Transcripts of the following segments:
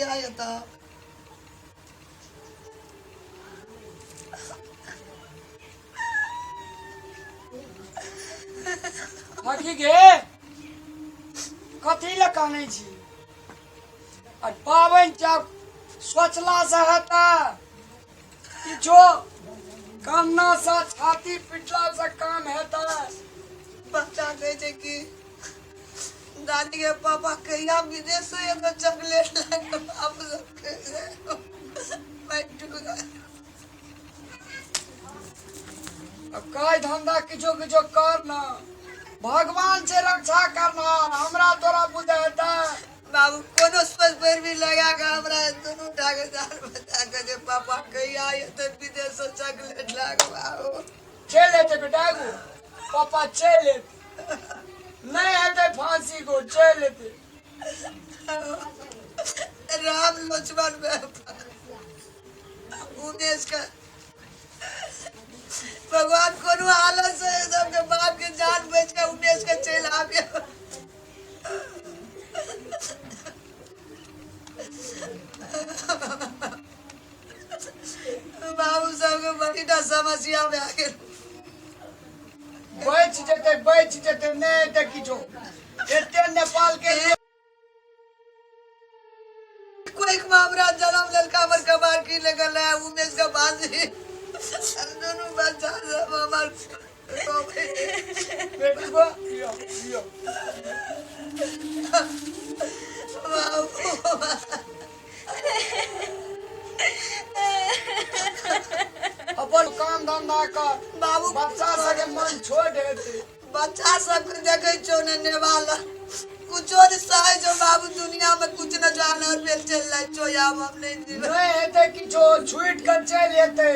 कहिया एता। काकी गे, कथी लए कानै छी? आ पाबनि जब सोचला से हेतै किछो? कान्ना से, छाती पिटला से काम हेतै? बच्चा कहै छै कि दादी के पापा कहिया विदेश से एगो चॉकलेट ला के बाबू सब बैठू। अब काज धंधा किछो किछो कर न, भगवान से रक्षा करना, हमरा तोरा बुझे हेतै? बाबू, कोनो सोच पैरवी लगा के हमरा दुनू टा के जान बचा के जे पापा कहिया एतै विदेश से चॉकलेट ला के बाबू। चलि एतै बेटा एगो, पापा चलि एतै, नहि हेतै फांसी को, चलि एतै। राम लक्ष्मण में उमेश के भगवान कोनो हालत से सबके बाप के जान बच के उमेश के चलि आबे। बाबू सबके बड़ी टा समस्या भए गेल। बचि जेतै, बचि जेतै, नहि हेतै किछो। एते नेपाल के कोई हमरा जन्म लेलका, हमर कबार की लेकर है उमेश के बाजी, दुनू बच्चा सब हमर। बेटी को लियो लियो। बाबू, अपन काम धंधा कर। बाबू, बच्चा सबके मन छोट हेतै। बच्चा सबके देखै छौ ने, नेवाल कुछो नहीं सहै छौ बाबू, दुनिया में कुछ न जानवर भेल चलि जाइ छौ, आब हम नहीं जीबै। नहि हेतै किछो, छुटि कऽ चलि एतै।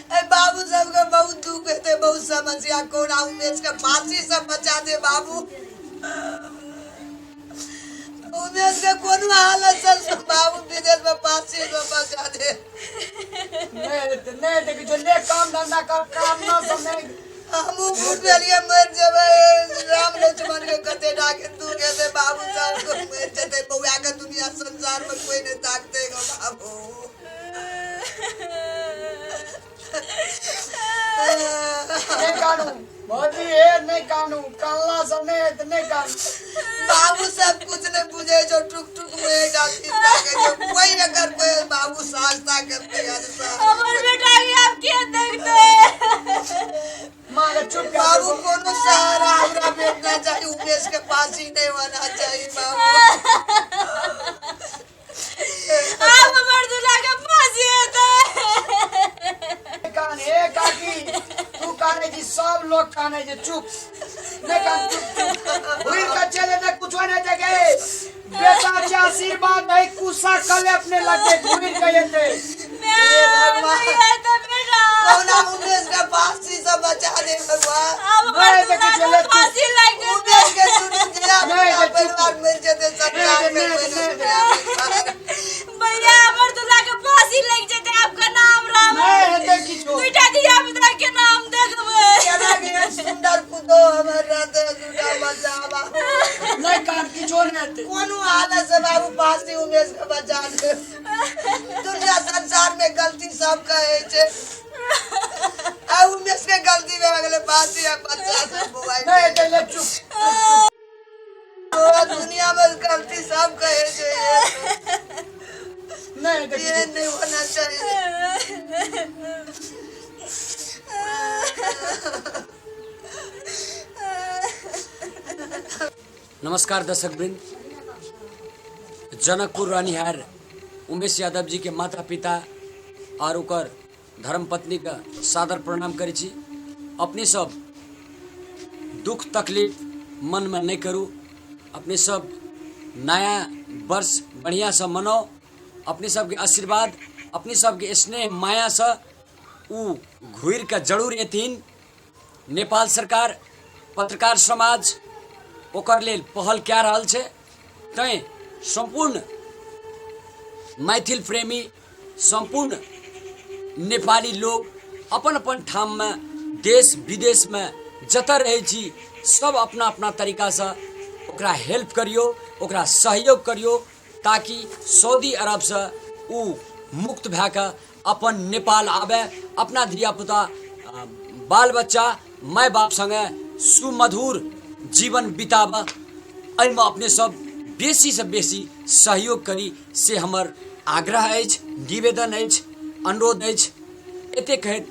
ए बाबू, सबके बहुत दुख हेतै, बहुत समस्या। कोना उमेश के फांसी से बचा दे बाबू, उमेश के कोनो हालत से बाबू विदेश में फांसी से बचा दे। नहि हेतै, नहि हेतै किछो। ले, काम धंधा कर, काम न सब नहि। हमहूँ बूढ़ भेलियै, मरि जेबै। राम लक्ष्मण के कते डाके दुख हेतै बाबू साहब, मरि जेतै बौआ के, दुनिया संसार में कोई नहीं ताकतै गो बाबू। नहि कानू भौजी, हे नहि कानू, कानला से नहि हेतै, नहि कानू। बाबू सब कुछ नहीं बुझे जो टुक टुक में जाती ताके जो कोई अगर कोई बाबू सहायता करते यार। हमर बेटा के आब के देखते? माँ के चुप कर। बाबू, कोनो सहारा हमरा भेटना चाहिए, उमेश के पास ही नहीं होना चाहिए बाबू। आब हमर दूल्हा के फांसी हेतै। कान हे काकी, तू काने छी, सब लोग काने छै, चुप, नहि कान, चुप चुप, घुरि के चलि एतै, कुछो नहि देखे। बेटा के आशीर्वाद है, कुसा कले अपने लगे घुरि के एतै। भगवान। नहीं हेतै बेटा। कोना उमेश के फांसी से बचा दे भगवान। आब हमर नहि दूल्हा देखै के छियै, चुप। फांसी लागि जेतै। उमेश के दुनू धिया नहि, पुता चुप। परिवार मरि जेतै संसार में। नहि, कोई नहि, नहीं नहि। भैया, हमर दूल्हा के फांसी लागि जेतै, आब केना हमरा नहि हेतै किछो। दुइटा धिया पुता के नाम देखबै? केना के सुंदर पुतोह हमर रहतै, दूटा बच्चा बाबू। नहि कान, किछो नहि हेतै। कोनो हालत से बाबू फांसी उमेश के बचा दे। दुनिया संसार में गलती सब कहै छै, आ उमेश के गलती भए गेलै, फांसी आ बच्चा सब बौआइ। नहि हेतै, ले चुप। दुनिया में गलती सब कहै छै। नहि हेतै ये किछो। नहीं होना चाहिए। नमस्कार दर्शकवृंद, जनकपुर रहनिहार उमेश यादव जी के माता पिता और ओकर धर्मपत्नी के सादर प्रणाम करै छी। अपने सब दुख तकलीफ मनमे नहि करू, अपने सब नया वर्ष बढ़िआँसँ मनाउ। अपने सबके आशीर्वाद, अपने सबके स्नेह मायासँ उ घुरि कऽ जरूर एथिन। नेपाल सरकार, पत्रकार समाज ओकर लेल पहल कए रहल छै, तैँ सम्पूर्ण मैथिल प्रेमी, सम्पूर्ण नेपाली लोग अपन अपन ठाममे, देश विदेशमे जतऽ रहै छी, सब अपना अपना तरीकासँ ओकरा हेल्प करियौ, ओकरा सहयोग करियौ। ताकि सऊदी अरबसँ ओ मुक्त भए कऽ अपन नेपाल आबय, अपना धियापुता बाल बच्चा माय बाप सङ्गे सुमधुर जीवन बिताबऽ। एहिमे अपने सब बेसीसँ बेसी सहयोग करी से हमर आग्रह अछि, निवेदन अछि, अनुरोध अछि। एतेक कहैत